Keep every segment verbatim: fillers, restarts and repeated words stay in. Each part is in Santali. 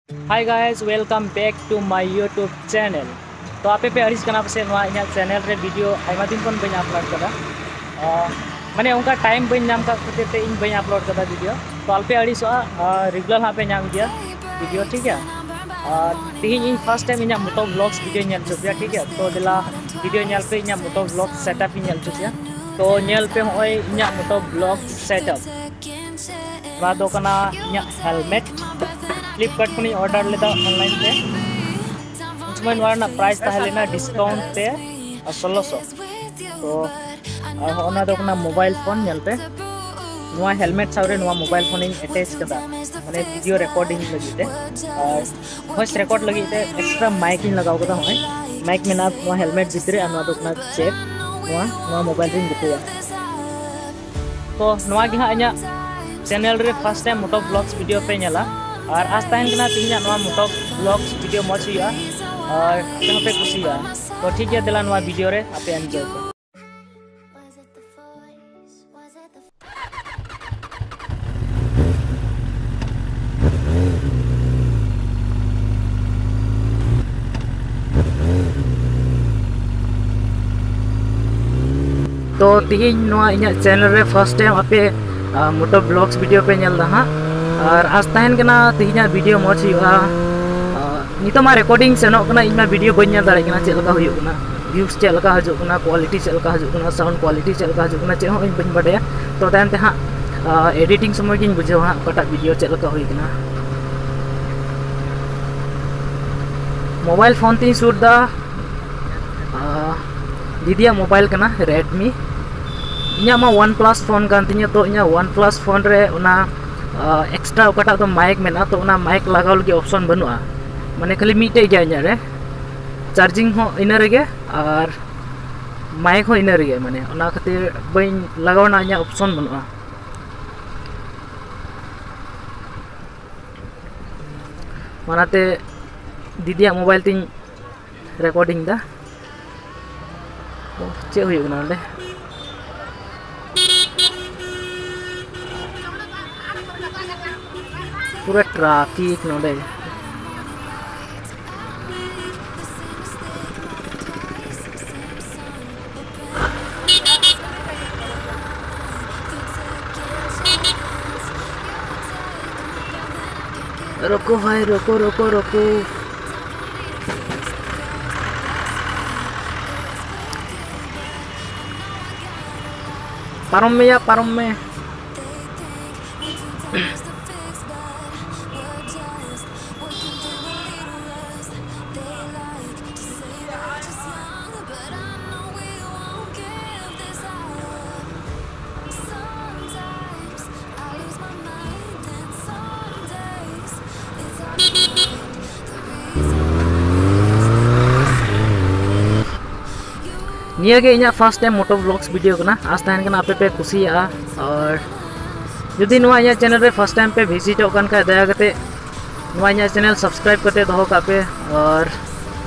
Hi guys, welcome back to my YouTube channel. ᱛᱚ ᱟᱯᱮ ᱯᱮ ᱟᱹᱲᱤᱥ ᱠᱟᱱᱟ ᱯᱟᱥᱮᱡ ᱱᱚᱣᱟ ᱤᱧᱟᱹᱜ ᱪᱮᱱᱮᱞ ᱨᱮ ᱵᱷᱤᱰᱤᱭᱳ ᱟᱭᱢᱟ ᱫᱤᱱ ᱠᱷᱚᱱ ᱵᱟᱹᱧ ᱟᱯᱞᱳᱰ ᱠᱟᱫᱟ᱾ ᱟᱨ ᱢᱟᱱᱮ ᱚᱱᱠᱟ ᱴᱟᱭᱤᱢ ᱵᱟᱹᱧ ᱧᱟᱢ ᱠᱟᱜ ᱠᱷᱟᱹᱛᱤᱨ ᱛᱮ ᱤᱧ ᱵᱟᱹᱧ ᱟᱯᱞᱳᱰ ᱠᱟᱫᱟ ᱵᱷᱤᱰᱤᱭᱳ᱾ ᱛᱚ ᱟᱞᱯᱮ ᱟᱹᱲᱤᱥᱚᱜᱼᱟ, ᱨᱮᱜᱩᱞᱟᱨ ᱦᱟᱸᱜ ᱯᱮ ᱧᱟᱢ ᱜᱮᱭᱟ ᱵᱷᱤᱰᱤᱭᱳ, ᱴᱷᱤᱠ ᱜᱮᱭᱟ? ᱟᱨ ᱛᱮᱦᱮᱧ ᱤᱧ ᱯᱷᱟᱥᱴ ᱴᱟᱭᱤᱢ ᱤᱧᱟᱹᱜ ᱢᱚᱴᱳ ᱵᱷᱞᱚᱜᱥ ᱵᱷᱤᱰᱤᱭᱳᱧ ᱧᱮᱞ ᱦᱚᱪᱚ ᱯᱮᱭᱟ, ᱴᱷᱤᱠ ᱜᱮᱭᱟ? ᱛᱚ ᱫᱮᱞᱟ ᱵᱷᱤᱰᱤᱭᱳ ᱧᱮᱞ ᱯᱮ, ᱤᱧᱟᱹᱜ ᱢᱚᱴᱳ ᱵᱷᱞᱚᱜ ᱥᱮᱴᱟᱯ ᱤᱧ ᱧᱮᱞ ᱦᱚᱪᱚ ᱯᱮᱭᱟ᱾ ᱛᱚ ᱧᱮᱞ ᱯᱮ ᱦᱚᱸᱜᱼᱚᱭ ᱤᱧᱟᱹᱜ ᱢᱚᱴᱳ ᱵᱷᱞᱚᱜ ᱥᱮᱴᱟᱯ᱾ ᱱᱚᱣᱟ ᱫᱚ ᱠᱟᱱᱟ ᱤᱧᱟᱹᱜ ᱦᱮᱞᱢᱮᱴ, ᱯᱷᱞᱤᱯᱠᱟᱨᱴ ᱠᱷᱚᱱᱤᱧ ᱚᱰᱟᱨ ᱞᱮᱫᱟ ᱚᱱᱞᱟᱭᱤᱱ ᱛᱮ᱾ ᱩᱱ ᱥᱚᱢᱚᱭ ᱱᱚᱣᱟ ᱨᱮᱱᱟᱜ ᱯᱨᱟᱭᱤᱥ ᱛᱟᱦᱮᱸ ᱞᱮᱱᱟ ᱰᱤᱥᱠᱟᱣᱩᱱᱴ ᱛᱮ ᱥᱳᱞᱳᱥᱚ᱾ ᱛᱚ ᱟᱨ ᱦᱚᱸᱜᱼᱚ ᱱᱟ ᱫᱚ ᱠᱟᱱᱟ ᱢᱳᱵᱟᱭᱤᱞ ᱯᱷᱳᱱ, ᱧᱮᱞ ᱯᱮ᱾ ᱱᱚᱣᱟ ᱦᱮᱞᱢᱮᱴ ᱥᱟᱶ ᱨᱮ ᱱᱚᱣᱟ ᱢᱳᱵᱟᱭᱤᱞ ᱯᱷᱳᱱ ᱤᱧ ᱮᱴᱮᱪ ᱠᱟᱫᱟ, ᱢᱟᱱᱮ ᱵᱷᱤᱰᱤᱭᱳ ᱨᱮᱠᱚᱨᱰᱤᱝ ᱞᱟᱹᱜᱤᱫ ᱛᱮ᱾ ᱟᱨ ᱵᱷᱚᱭᱮᱥ ᱨᱮᱠᱚᱨᱰ ᱞᱟᱹᱜᱤᱫ ᱛᱮ ᱮᱠᱥᱴᱨᱟ ᱢᱟᱭᱤᱠ ᱤᱧ ᱞᱟᱜᱟᱣ ᱠᱟᱫᱟ᱾ ᱦᱚᱸᱜᱼᱚᱭ ᱢᱟᱭᱤᱠ ᱢᱮᱱᱟᱜᱼᱟ ᱱᱚᱣᱟ ᱦᱮᱞᱢᱮᱴ ᱵᱷᱤᱛᱨᱤ ᱨᱮ, ᱟᱨ ᱱᱚᱣᱟ ᱫᱚ ᱠᱟᱱᱟ ᱡᱮᱠ, ᱱᱚᱣᱟ, ᱱᱚᱣᱟ ᱢᱳᱵᱟᱭᱤᱞ ᱨᱤᱧ ᱜᱩᱛᱩᱭᱟ᱾ ᱛᱚ ᱱᱚᱣᱟ ᱜᱮ ᱦᱟᱸᱜ ᱤᱧᱟᱹᱜ ᱪᱮᱱᱮᱞ ᱨᱮ ᱯᱷᱟᱥᱴ ᱴᱟᱭᱤᱢ ᱢᱚᱴᱳ ᱵᱷᱞᱚᱜᱥ ᱵᱷᱤᱰᱤᱭᱳ ᱯᱮ ᱧᱮᱞᱟ᱾ ᱟᱨ ᱟᱥ ᱛᱟᱦᱮᱱ ᱠᱟᱱᱟ ᱛᱮᱦᱮᱧᱟᱜ ᱱᱚᱣᱟ ᱢᱚᱴᱳ ᱵᱷᱞᱚᱜᱥ ᱵᱷᱤᱰᱤᱭᱳ ᱢᱚᱡᱽ ᱦᱩᱭᱩᱜᱼᱟ ᱟᱨ ᱟᱯᱮ ᱦᱚᱸᱯᱮ ᱠᱩᱥᱤᱭᱟᱜᱼᱟ᱾ ᱛᱚ ᱴᱷᱤᱠ ᱜᱮᱭᱟ, ᱫᱮᱞᱟ ᱱᱚᱣᱟ ᱵᱷᱤᱰᱤᱭᱳ ᱨᱮ ᱟᱯᱮ ᱮᱱᱡᱚᱭ ᱯᱮ᱾ ᱛᱚ ᱛᱮᱦᱮᱧ ᱱᱚᱣᱟ ᱤᱧᱟᱹᱜ ᱪᱮᱱᱮᱞ ᱨᱮ ᱯᱷᱟᱥᱴ ᱴᱟᱭᱤᱢ ᱟᱯᱮ, ᱟ, ᱢᱚᱴᱳ ᱵᱷᱞᱚᱜᱥ ᱵᱷᱤᱰᱤᱭᱳ ᱯᱮ ᱧᱮᱞ ᱮᱫᱟ ᱦᱟᱸᱜ᱾ ᱟᱨ ᱟᱥ ᱛᱟᱦᱮᱱ ᱠᱟᱱᱟ ᱛᱮᱦᱮᱧᱟᱜ ᱵᱷᱤᱰᱤᱭᱳ ᱢᱚᱡᱽ ᱦᱩᱭᱩᱜᱼᱟ᱾ ᱟ, ᱱᱤᱛᱚᱜ ᱢᱟ ᱨᱮᱠᱚᱨᱰᱤᱝ ᱥᱮᱱᱚᱜ ᱠᱟᱱᱟ, ᱤᱧ ᱢᱟ ᱵᱷᱤᱰᱤᱭᱳ ᱵᱟᱹᱧ ᱧᱮᱞ ᱫᱟᱲᱮᱭᱟᱜ ᱠᱟᱱᱟ ᱪᱮᱫ ᱞᱮᱠᱟ ᱦᱩᱭᱩᱜ ᱠᱟᱱᱟ, ᱵᱷᱤᱭᱩᱥ ᱪᱮᱫ ᱞᱮᱠᱟ ᱦᱤᱡᱩᱜ ᱠᱟᱱᱟ, ᱠᱳᱣᱟᱞᱤᱴᱤ ᱪᱮᱫ ᱞᱮᱠᱟ ᱦᱤᱡᱩᱜ ᱠᱟᱱᱟ, ᱥᱟᱣᱩᱱᱰ ᱠᱳᱣᱟᱞᱤᱴᱤ ᱪᱮᱫ ᱞᱮᱠᱟ ᱦᱤᱡᱩᱜ ᱠᱟᱱᱟ, ᱪᱮᱫ ᱦᱚᱸ ᱤᱧ ᱵᱟᱹᱧ ᱵᱟᱰᱟᱭᱟ᱾ ᱛᱚ ᱛᱟᱭᱚᱢ ᱛᱮ ᱦᱟᱸᱜ, ᱟ, ᱮᱰᱤᱴᱤᱝ ᱥᱚᱢᱚᱭ ᱜᱤᱧ ᱵᱩᱡᱷᱟᱹᱣᱟ ᱦᱟᱸᱜ ᱚᱠᱟᱴᱟᱜ ᱵᱷᱤᱰᱤᱭᱳ ᱪᱮᱫ ᱞᱮᱠᱟ ᱦᱩᱭ ᱠᱟᱱᱟ᱾ ᱢᱳᱵᱟᱭᱤᱞ ᱯᱷᱳᱱ ᱛᱤᱧ ᱥᱩᱴ ᱮᱫᱟ᱾ ᱟᱨ ᱫᱤᱫᱤᱭᱟᱜ ᱢᱳᱵᱟᱭᱤᱞ ᱠᱟᱱᱟ ᱨᱮᱰᱢᱤ᱾ ᱤᱧᱟᱹᱜ ᱢᱟ ᱚᱣᱟᱱ ᱯᱞᱟᱥ ᱯᱷᱳᱱ ᱠᱟᱱ ᱛᱤᱧᱟᱹ, ᱛᱚ ᱤᱧᱟᱹᱜ ᱚᱣᱟᱱ ᱯᱞᱟᱥ ᱯᱷᱳᱱ ᱨᱮ ᱚᱱᱟ, ᱟ, ᱮᱠᱥᱴᱨᱟ ᱚᱠᱟᱴᱟᱜ ᱫᱚ ᱢᱟᱭᱤᱠ ᱢᱮᱱᱟᱜᱼᱟ, ᱛᱚ ᱚᱱᱟ ᱢᱟᱭᱤᱠ ᱞᱟᱜᱟᱣ ᱞᱟᱹᱜᱤᱫ ᱚᱯᱥᱚᱱ ᱵᱟᱹᱱᱩᱜᱼᱟ᱾ ᱢᱟᱱᱮ ᱠᱷᱟᱹᱞᱤ ᱢᱤᱫᱴᱮᱡ ᱜᱮᱭᱟ ᱤᱧᱟᱹᱜ ᱨᱮ, ᱪᱟᱨᱡᱤᱝ ᱦᱚᱸ ᱤᱱᱟᱹ ᱨᱮᱜᱮ ᱟᱨ ᱢᱟᱭᱤᱠ ᱦᱚᱸ ᱤᱱᱟᱹ ᱨᱮᱜᱮ, ᱢᱟᱱᱮ ᱚᱱᱟ ᱠᱷᱟᱹᱛᱤᱨ ᱵᱟᱹᱧ ᱞᱟᱜᱟᱣ ᱨᱮᱱᱟᱜ ᱤᱧᱟᱹᱜ ᱚᱯᱥᱚᱱ ᱵᱟᱹᱱᱩᱜᱼᱟ᱾ ᱚᱱᱟᱛᱮ ᱫᱤᱫᱤᱭᱟᱜ ᱢᱳᱵᱟᱭᱤᱞ ᱛᱤᱧ ᱨᱮᱠᱚᱨᱰᱤᱝ ᱫᱟ᱾ ᱪᱮᱫ ᱦᱩᱭᱩᱜ ᱠᱟᱱᱟ ᱱᱚᱰᱮ? ᱯᱩᱨᱟᱹ ᱴᱨᱟᱯᱷᱤᱠ ᱱᱚᱰᱮ᱾ ᱨᱩᱠᱩ ᱵᱷᱟᱭ, ᱨᱩᱠᱩ, ᱨᱩᱠᱩ, ᱨᱩᱠᱩ᱾ ᱯᱟᱨᱚᱢ ᱢᱮᱭᱟ, ᱯᱟᱨᱚᱢ ᱢᱮ᱾ ᱱᱤᱭᱟᱹ ᱜᱮ ᱤᱧᱟᱹᱜ first time moto vlogs video ᱠᱟᱱᱟ᱾ ᱟᱥ ᱛᱟᱦᱮᱱ ᱠᱟᱱᱟ ᱟᱯᱮ ᱯᱮ ᱠᱩᱥᱤᱭᱟᱜᱼᱟ᱾ ᱟᱨ ᱡᱩᱫᱤ ᱱᱚᱣᱟ ᱤᱧᱟᱹᱜ channel ᱨᱮ first time ᱯᱮ visitᱚᱜ ᱠᱟᱱ ᱠᱷᱟᱡ, ᱫᱟᱭᱟ ᱠᱟᱛᱮ ᱱᱚᱣᱟ ᱤᱧᱟᱹᱜ channel subscribe ᱠᱟᱛᱮ ᱫᱚᱦᱚ ᱠᱟᱜ ᱯᱮ᱾ ᱟᱨ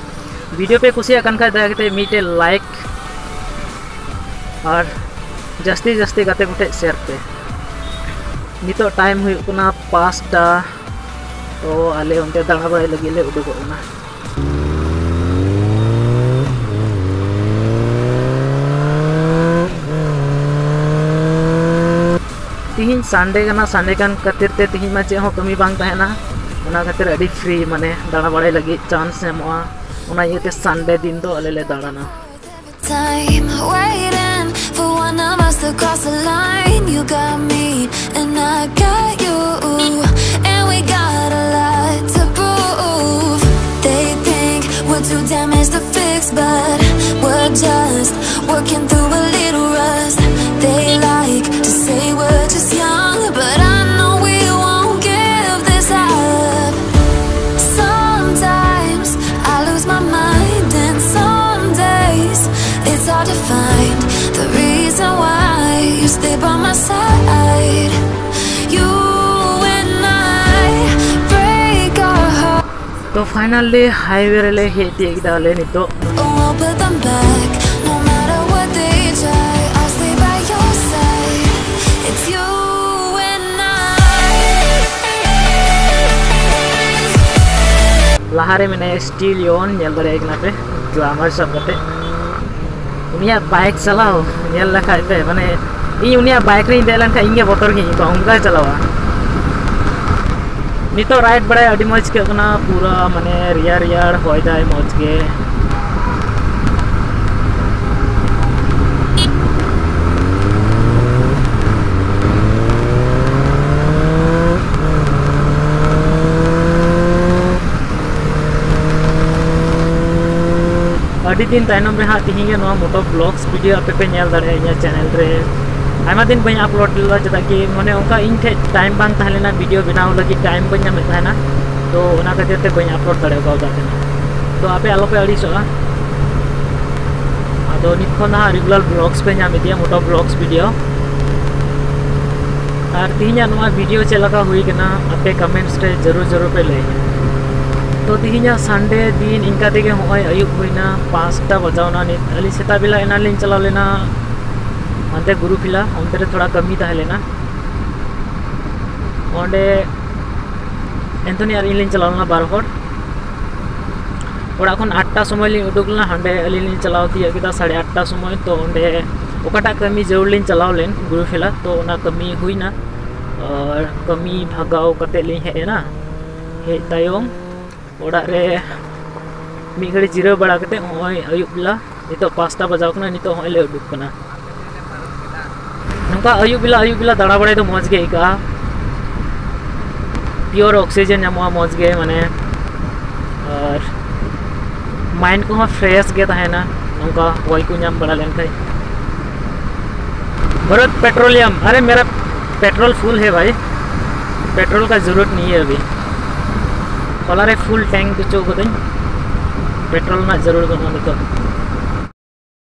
video ᱯᱮ ᱠᱩᱥᱤᱭᱟᱜ ᱠᱟᱱ ᱠᱷᱟᱡ, ᱫᱟᱭᱟ ᱠᱟᱛᱮ ᱢᱤᱫᱴᱮᱡ like ᱟᱨ ᱡᱟᱹᱥᱛᱤ ᱡᱟᱹᱥᱛᱤ ᱜᱟᱛᱮ ᱠᱚᱴᱷᱮᱡ share ᱯᱮ᱾ ᱱᱤᱛᱚᱜ time ᱦᱩᱭᱩᱜ ᱠᱟᱱᱟ ᱯᱟᱸᱪᱴᱟ, ᱛᱚ ᱟᱞᱮ ᱚᱱᱛᱮ ᱫᱟᱬᱟ ᱵᱟᱲᱟᱭ ᱞᱟᱹᱜᱤᱫ ᱞᱮ ᱩᱰᱩᱠᱚᱜ ᱠᱟᱱᱟ᱾ ᱛᱤᱦᱤᱧ Sunday ᱠᱟᱱᱟ, Sunday ᱠᱟᱱ ᱠᱷᱟᱹᱛᱤᱨ ᱛᱮ ᱛᱤᱦᱤᱧ ᱢᱟ ᱪᱮᱫ ᱦᱚᱸ ᱠᱟᱹᱢᱤ ᱵᱟᱝ ᱛᱟᱦᱮᱱᱟ, ᱚᱱᱟ ᱠᱷᱟᱹᱛᱤᱨ ᱟᱹᱰᱤ free, ᱢᱟᱱᱮ ᱫᱟᱬᱟ ᱵᱟᱲᱟᱭ ᱞᱟᱹᱜᱤᱫ chance ᱧᱟᱢᱚᱜᱼᱟ᱾ ᱚᱱᱟ ᱤᱭᱟᱹᱛᱮ Sunday ᱫᱤᱱ ᱫᱚ ᱟᱞᱮ ᱞᱮ ᱫᱟᱬᱟᱱᱟ᱾ Time waiting for one of us to cross the line. You got me and I got you, and we got a lot to prove. They think we're too damaged to fix, but we're just working through a little rust. They like to say we're just young, but I know we won't give this up. Sometimes I lose my mind, and some days it's hard to find the reason why you stay by my side. You and I break our heart. ᱛᱚ finally highway ᱨᱮᱞᱮ ᱦᱮᱡ ᱛᱤᱭᱳᱜ ᱠᱮᱫᱟ ᱟᱞᱮ ᱱᱤᱛᱚᱜ᱾ Oh, I'll put them back, no matter what they try. I'll stay by your side. It's you and I. ᱞᱟᱦᱟᱨᱮ ᱢᱮᱱᱟᱭᱟ Stallion, ᱧᱮᱞ ᱫᱟᱲᱮᱭᱟᱭ ᱠᱟᱱᱟ ᱯᱮ glamour ᱥᱟᱵ ᱠᱟᱛᱮ᱾ ᱩᱱᱤᱭᱟᱜ bike ᱪᱟᱞᱟᱣ ᱧᱮᱞ ᱞᱮᱠᱷᱟᱡ ᱯᱮ, ᱢᱟᱱᱮ ᱤᱧ ᱩᱱᱤᱭᱟᱜ bike ᱨᱤᱧ ᱫᱮᱡ ᱞᱮᱱᱠᱷᱟᱱ ᱤᱧ ᱜᱮ ᱵᱚᱛᱚᱨ ᱜᱤᱧ ᱟᱹᱭᱠᱟᱹᱣᱟ, ᱚᱱᱠᱟᱭ ᱪᱟᱞᱟᱣᱟ᱾ ᱱᱤᱛᱚᱜ ᱨᱟᱭᱤᱰ ᱵᱟᱲᱟᱭ ᱟᱹᱰᱤ ᱢᱚᱡᱽ ᱟᱹᱭᱠᱟᱹᱜ ᱠᱟᱱᱟ, ᱯᱩᱨᱟᱹ ᱢᱟᱱᱮ ᱨᱮᱭᱟᱲ ᱨᱮᱭᱟᱲ ᱦᱚᱭ ᱫᱟᱭ ᱢᱚᱡᱽ ᱜᱮ᱾ ᱟᱹᱰᱤ ᱫᱤᱱ ᱛᱟᱭᱱᱚᱢ ᱨᱮ ᱦᱟᱸᱜ ᱛᱤᱦᱤᱧ ᱜᱮ ᱱᱚᱣᱟ moto vlogs video ᱟᱯᱮ ᱯᱮ ᱧᱮᱞ ᱫᱟᱲᱮᱭᱟᱜᱼᱟ ᱤᱧᱟᱹᱜ channel ᱨᱮ᱾ ᱟᱭᱢᱟ ᱫᱤᱱ ᱵᱟᱹᱧ upload ᱞᱮᱫᱟ, ᱪᱮᱫᱟᱜ ᱠᱤ ᱢᱟᱱᱮ ᱚᱱᱠᱟ ᱤᱧ ᱴᱷᱮᱡ time ᱵᱟᱝ ᱛᱟᱦᱮᱸ ᱞᱮᱱᱟ video ᱵᱮᱱᱟᱣ ᱞᱟᱹᱜᱤᱫ, time ᱵᱟᱹᱧ ᱧᱟᱢᱮᱫ ᱛᱟᱦᱮᱱᱟ, ᱛᱚ ᱚᱱᱟ ᱠᱷᱟᱹᱛᱤᱨ ᱛᱮ ᱵᱟᱹᱧ upload ᱫᱟᱲᱮ ᱠᱟᱣᱫᱟ ᱛᱟᱦᱮᱱᱟ᱾ ᱛᱚ ᱟᱯᱮ ᱟᱞᱚᱯᱮ ᱟᱹᱲᱤᱥᱚᱜᱼᱟ, ᱟᱫᱚ ᱱᱤᱛ ᱠᱷᱚᱱ ᱫᱚ ᱦᱟᱸᱜ regular vlogs ᱯᱮ ᱧᱟᱢ ᱤᱫᱤᱭᱟ, moto vlogs video᱾ ᱟᱨ ᱛᱤᱦᱤᱧᱟᱜ ᱱᱚᱣᱟ video ᱪᱮᱫ ᱞᱮᱠᱟ ᱦᱩᱭ ᱠᱟᱱᱟ, ᱟᱯᱮ comments ᱨᱮ ᱡᱟᱹᱨᱩᱲ ᱡᱟᱹᱨᱩᱲ ᱯᱮ ᱞᱟᱹᱭᱟ᱾ ᱛᱚ ᱛᱤᱦᱤᱧᱟᱜ Sunday ᱫᱤᱱ ᱤᱱᱠᱟ ᱛᱮᱜᱮ ᱦᱚᱸᱜᱼᱚᱭ ᱟᱹᱭᱩᱵ ᱦᱩᱭᱱᱟ, ᱯᱟᱸᱪᱴᱟ ᱵᱟᱡᱟᱣᱱᱟ ᱱᱤᱛ᱾ ᱟᱹᱞᱤᱧ ᱥᱮᱛᱟᱜ ᱵᱮᱞᱟ ᱮᱱᱟᱝ ᱞᱤᱧ ᱪᱟᱞᱟᱣ ᱞᱮᱱᱟ ᱦᱟᱱᱛᱮ ᱜᱩᱨᱩᱯᱷᱤᱞᱟ, ᱚᱱᱛᱮ ᱨᱮ ᱛᱷᱚᱲᱟ ᱠᱟᱹᱢᱤ ᱛᱟᱦᱮᱸ ᱞᱮᱱᱟ᱾ ᱚᱸᱰᱮ ᱮᱱᱛᱷᱚᱱᱤ ᱟᱨ ᱤᱧ ᱞᱤᱧ ᱪᱟᱞᱟᱣ ᱞᱮᱱᱟ ᱵᱟᱨ ᱦᱚᱲ᱾ ᱚᱲᱟᱜ ᱠᱷᱚᱱ ᱟᱴᱴᱟ ᱥᱚᱢᱚᱭ ᱞᱤᱧ ᱩᱰᱩᱠ ᱞᱮᱱᱟ, ᱦᱟᱸᱰᱮ ᱟᱹᱞᱤᱧ ᱞᱤᱧ ᱪᱟᱞᱟᱣ ᱛᱤᱭᱟᱹᱜ ᱠᱮᱫᱟ ᱥᱟᱲᱮ ᱟᱴᱴᱟ ᱥᱚᱢᱚᱭ᱾ ᱛᱚ ᱚᱸᱰᱮ ᱚᱠᱟᱴᱟᱜ ᱠᱟᱹᱢᱤ ᱡᱟᱹᱨᱩᱲ ᱞᱤᱧ ᱪᱟᱞᱟᱣ ᱞᱮᱱ ᱜᱩᱨᱩᱯᱷᱤᱞᱟ, ᱛᱚ ᱚᱱᱟ ᱠᱟᱹᱢᱤ ᱦᱩᱭᱱᱟ᱾ ᱟᱨ ᱠᱟᱹᱢᱤ ᱵᱷᱟᱜᱟᱣ ᱠᱟᱛᱮᱫ ᱞᱤᱧ ᱦᱮᱡ ᱮᱱᱟ᱾ ᱦᱮᱡ ᱛᱟᱭᱚᱢ ᱚᱲᱟᱜ ᱨᱮ ᱢᱤᱫ ᱜᱷᱟᱹᱲᱤ ᱡᱤᱨᱟᱹᱣ ᱵᱟᱲᱟ ᱠᱟᱛᱮᱫ ᱱᱚᱜᱼᱚᱭ ᱟᱹᱭᱩᱵ ᱵᱮᱞᱟ, ᱱᱤᱛᱚᱜ ᱯᱟᱸᱪᱴᱟ ᱵᱟᱡᱟᱣ ᱠᱟᱱᱟ, ᱱᱤᱛᱚᱜ ᱦᱚᱸᱜᱼᱚᱭ ᱞᱮ ᱩᱰᱩᱠ ᱠᱟᱱᱟ᱾ ᱱᱚᱝᱠᱟ ᱟᱹᱭᱩᱵ ᱵᱮᱞᱟ, ᱟᱹᱭᱩᱵ ᱵᱮᱞᱟ ᱫᱟᱬᱟ ᱵᱟᱲᱟᱭ ᱫᱚ ᱢᱚᱡᱽ ᱜᱮ ᱟᱹᱭᱠᱟᱹᱜᱼᱟ᱾ Pure oxygen ᱧᱟᱢᱚᱜᱼᱟ ᱢᱚᱡᱽ ᱜᱮ, ᱢᱟᱱᱮ, ᱟᱨ mind ᱠᱚᱦᱚᱸ fresh ᱜᱮ ᱛᱟᱦᱮᱱᱟ ᱱᱚᱝᱠᱟ ᱦᱚᱭ ᱠᱚ ᱧᱟᱢ ᱵᱟᱲᱟ ᱞᱮᱱᱠᱷᱟᱡ᱾ भरत पेट्रोलियम, अरे मेरा पेट्रोल फुल है भाई, पेट्रोल का ज़रूरत नहीं है अभी। ᱦᱚᱞᱟ ᱨᱮ full tank ᱦᱚᱪᱚ ᱠᱟᱹᱫᱟᱹᱧ, ᱯᱮᱴᱨᱳᱞ ᱨᱮᱱᱟᱜ ᱡᱟᱹᱨᱩᱲ ᱵᱟᱹᱱᱩᱜᱼᱟ ᱱᱤᱛᱚᱜ᱾